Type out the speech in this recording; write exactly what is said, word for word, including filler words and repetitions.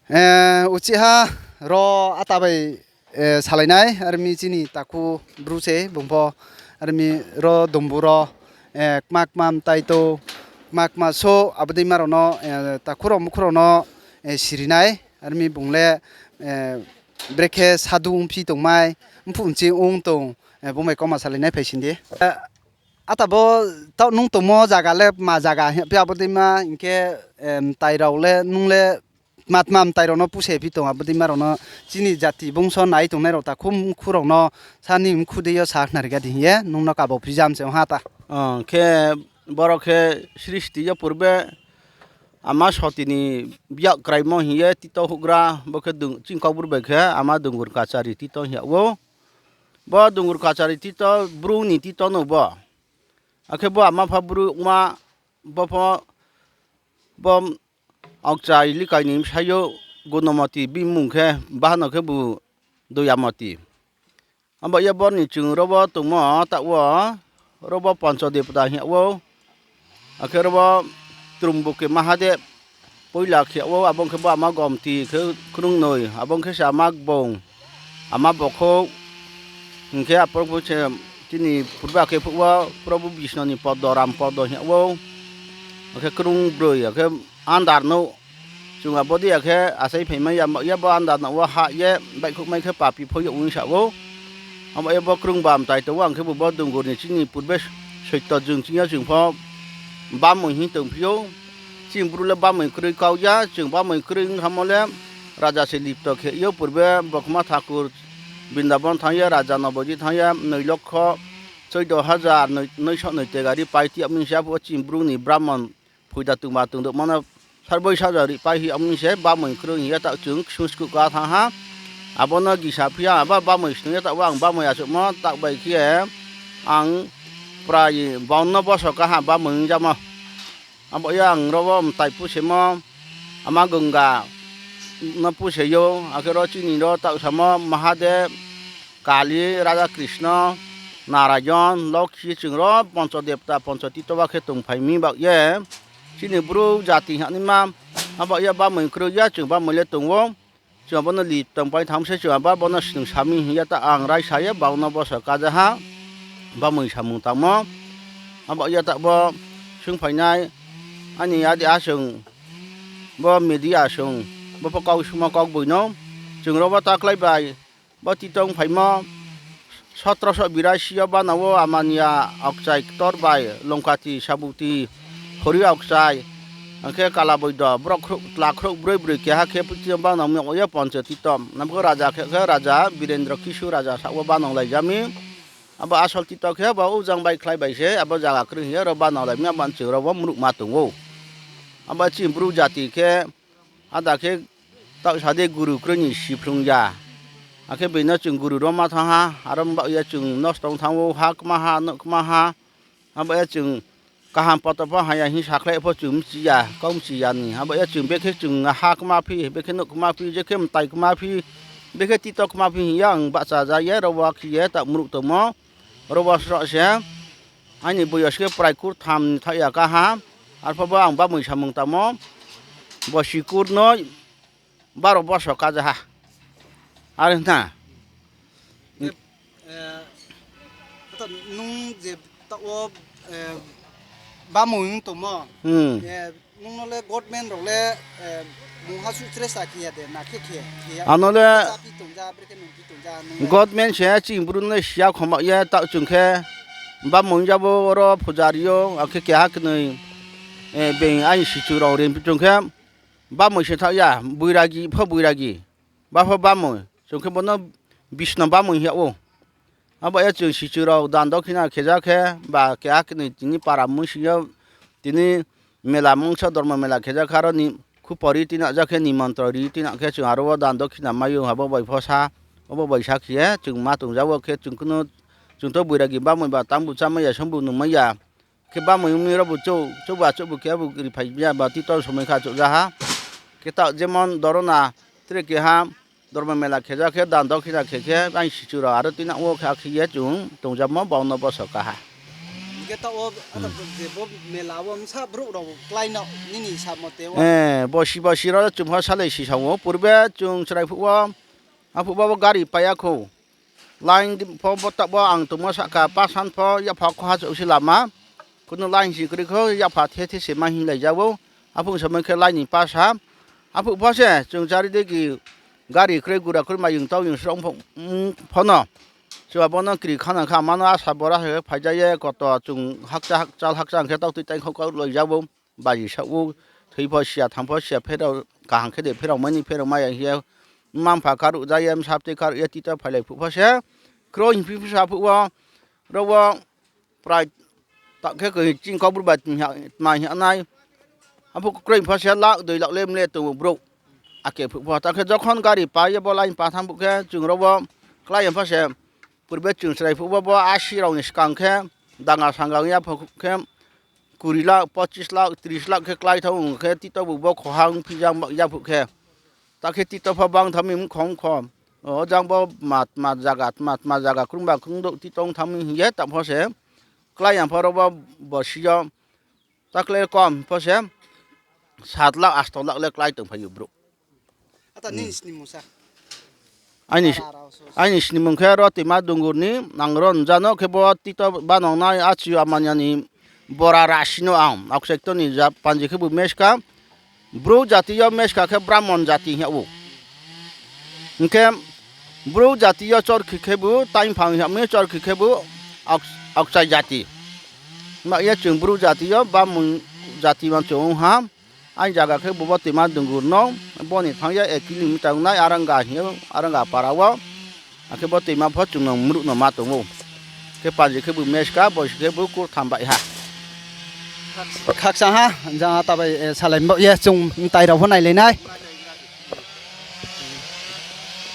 Uchih ha ro ata bai salai nai, armi chini takhu bru se bung pho, armi ro Dumgur ro, kma kma mtai tou, kma kma souh, abo deima rao no, takhu rao mkhu rao no siri nai, armi bung le brekhe sadu ongphi tongmai, mphuh nching ong tong, bung bai kauma salai nai phai sing di. Ata bo taoh nung tongmo zaga le tma zaga hing phi abo deima hing khe, mtai rao le nung le tma tma mtai rao no puse phi tong abo deima rao no chini jati bungso nai tongnai rao takhu mkhu rao no sa ni mkhu dei yo sa khnari ga di hing ye nung no kabo phi jam se ong ha ta. Khe boro khe sristi yo purbe ama soti ni biyak kraimo hing ye tito houhgra, bo khe chini Kaubru bai khe ama Dungur Kachari tito hing yag ou. Bo Dungur Kachari tito, bru ni tito no bo. Akhe bo ama pha bru ongma, bo pho, bo Aokchai Likai ni bsai yo Gunomoti bimung khe, bahano khebu Doyamoti. Abo ye bo ni chung ro bo tongmo taoh wo, ro bo Poncho Debota hing yag ou. Akhe ro bo Trumbuki Mahadeb poila khe yag ou, abo khe bo ama Gomti khe krungnoi, abo khe se ama Gbong, ama Bokhouh, hing khe apor pho se chini purba khe phuh wo Probu Bisnu ni podo, Ram podo hing yag ou. Akhe krungbroi, akhe andar no chung abo dei ya khe achai phaimai ya, abo ye bo andar no wo hah ye baihkhouhmai khe papi pho yag ong sa ou. Abo ye bo krungba mtai tong ou, ang khebu bo Dungur ni chini purbe soito jung ching yo chung pho bamoi hing tongphi ou. Chini bru le bamoi kroi kau ya, chung bamoi kroi ong thangmo le raja se lipto khe yo, purbe Bokhma Thakur Brindabon thanng ye, raja Nobojit thanng ye, noi lokho choido hajar noi, noiso noi tegari pai ti yag mi se, aphuh wo chini bru ni Brahmon phoida tongba tongdouhma no sarboi saja ri pai hing yag mi se, bamoi kroi hing ye taoh chung ksung skuh ka thanng ha. Abo no gisa phi ya, abo bamoi snung ye taoh wo ang bamoi achouhmo taoh bai khe ang prai baunno boso ka ha bamoi ong jamo. Abo ye ang ro wo mtai pusemo, ama Gonga no puse ou, akhe ro chini ro taoh samo Mahadeb, Kali, Radha Krishna, Narayon, Lokhi, chung ro Poncho Debota, Poncho Tito ba khe tongphai mi baoh ye. Chini bru jati hing naima, abo ye bamoi kroi ya, chung bamoi le tong ou. Chung abo no li tongpai thanng se, chung abo bo no snung sami hing ye ta ang raisa ye baunno boso kaja ha, bamoi samung tangmo. Abo ye taoh bo sungphainai, aini adi asung, bo media asung, bo pho kau sumo kau boi no, chung ro bo taklai bai, bo tito ongphaimo, সতেরোশো বিরাশি yo bana wo Amania Aokchai ktor bai Longkati Sabuti Hori Aokchai, ang khe Kalaboido, brouh khrouh, tla khrouh broi broi keha khe phuti yo bana miyag ye Poncho Tito. Abo khe raja khe, khe raja Birendro Kisu raja saoh wo bana lai ja mi. Abo asol tito khe abo ujang bai khlai bai se, abo zaga kroi hing ye ro bana lai mi, abo chung ro bo mruh ma tong ou. Abo chini bru jati khe, ada khe taoh sa di guru kroi ni siphrung ya. Akhe bini no chung guru ro ma thanng ha, aro baoh ye chung nosto ong thanng ou, ha kma ha, nouh kma ha. Abo ye chung kaham poto pho haya hing sakhlai pho chung mchi ya, kau mchi ya ni. Abo ye chung bekhe chung ha kma phi, bekhe nouh kma phi, jekhe mtai kma phi, bekhe tito kma phi hing ye ang bahcha ja ye, ro wo khe ye taoh mruh tongmo, ro wo sroh se. Aini boyos khe prai kurtham ni thaoh ya ka ha, arpho bo ang bamoi samung tangmo, bosi kurnoi, baro boso kaja ha. Are hna. Nung je taoh wo, bamoi ong tongmo, nung no le government rao le mungha suh chresta khe ya de, na khe khe ya? Ano le government se chini bru no le siya khoma ye taoh chung khe bamoi ong ja bo ro pujari yo, akhe keha knoi, being aini sichu rao ri chung khe bamoi se thaoh ya, boiragi pho boiragi, ba pho bamoi, chung khe bo no Bisno bamoi hing yag ou. Abo ye chung sichu rao dan dokhina khe ja khe, ba keha knoi tini para mungsi yo, tini mela mungsa dormo mela khe ja khe, aro ni khupori tina ja khe, nimontron ri tina khe, chung aro wo dan dokhina mai ou, abo bai pho sa, abo bai sa khe ye chung ma tong ja wo khe chung kunu, chung to boiragi bamoi ba tangbu chámai ya, songbu nungmai ya. Khe bamoi ong mi ro bu chouh, chouh ba chouh bu khe bu riphai ya ba tito somoi kha chouh ja ha. Khe taoh jemon dorona tre keha dormo mela khe ja khe, dan dokhina khe khe, aini sichu rao aro tina wo khe akhe ye chung tong ja mo, bauno boso ka ha. Khe taoh wo, je bo mela wo bsa brouh rao klái no nini sa mote wo. Bosi bosi rao chung pho salai si sa ou. Purbe chung chrai phuh wo, aphuh bo bo gari pai ya khou. Line pho bo taoh bo ang tongmo sahka pasan pho yapha khoha chouh se lama. Kuno line si kroi kho yapha the the se ma hinglai ja ou. Aphuh somoi khe line ni pasa. Aphuh pho se chung chari dei ki gari kroi gura kroi mayung tau yung srong pho, pho no. Chung abo no kri khana kha ma no asa bora se phai ja ye koto chung hakcha hakchal hakcha hing khe tautui taingkhau kau loi ja ou. Baji saoh ou, thoi pho siya, tham pho siya, pherao kaham khe de pherao mai ni pherao mai ya hing ye, mma mpha karuh ja ye, bsa btui karuh ye, tito phailai phuh pho se, kroi hing phi phi sa phuh wo, ro wo, prai, taoh khe koi ching Kaubru bai tma hing nai, aphuh kroi pho se lakh doi lakh le mle tong ou brouh. Ake phuh pho, taoh khe jokhon gari pai ye bo line pa thanng phuh khe, chung ro wo, klái ya pho se, purbe chung chrai phuh bo, bo asi rao ni skang khe, danga sanga ya pho khe, kuri lakh, pochis lakh, tris lakh khe klái thanng ong khe, tito bu bo khoha ongphi jang ba ya phuh khe. Ta khe tito pho bang thanng mi mkhong kho. O jang bo tma tma zaga, tma tma zaga krungba krungdouh tito ong thanng mi hing ye, taoh pho se klái ya pho ro bo bosi yo. Ta khe le kom pho se, sat lakh, asto lakh le klái tongphai ou brouh. Aini snimung khe ro Toima Dungur ni, ang ro nja no khe bo tito banong nai achi amanya ni bora rasi no ang, aokchai ktor ni ja panji khebu meska, Bru jati yo meska khe Bramon jati hing yag ou. Hing khe Bru jati yo chorkhi khebu taingphang hing yag mi, chorkhi khebu aok-, aokchai jati. Ma ye chung Bru jati yo Bramon jati ma chung ong ha. Aini zaga khe bo, bo Toima Dungur no, bo ni thanng ye ek kilometer ong nai Aranga hing ou, Aranga para wo. Akhe bo toima pho chung no mruh no ma tong ou. Khe panji khebu meska, bosi khebu kurtham bai ha. Khakchang ha, jang ta bai, salai baoh ye chung mtai rao pho nailai nai.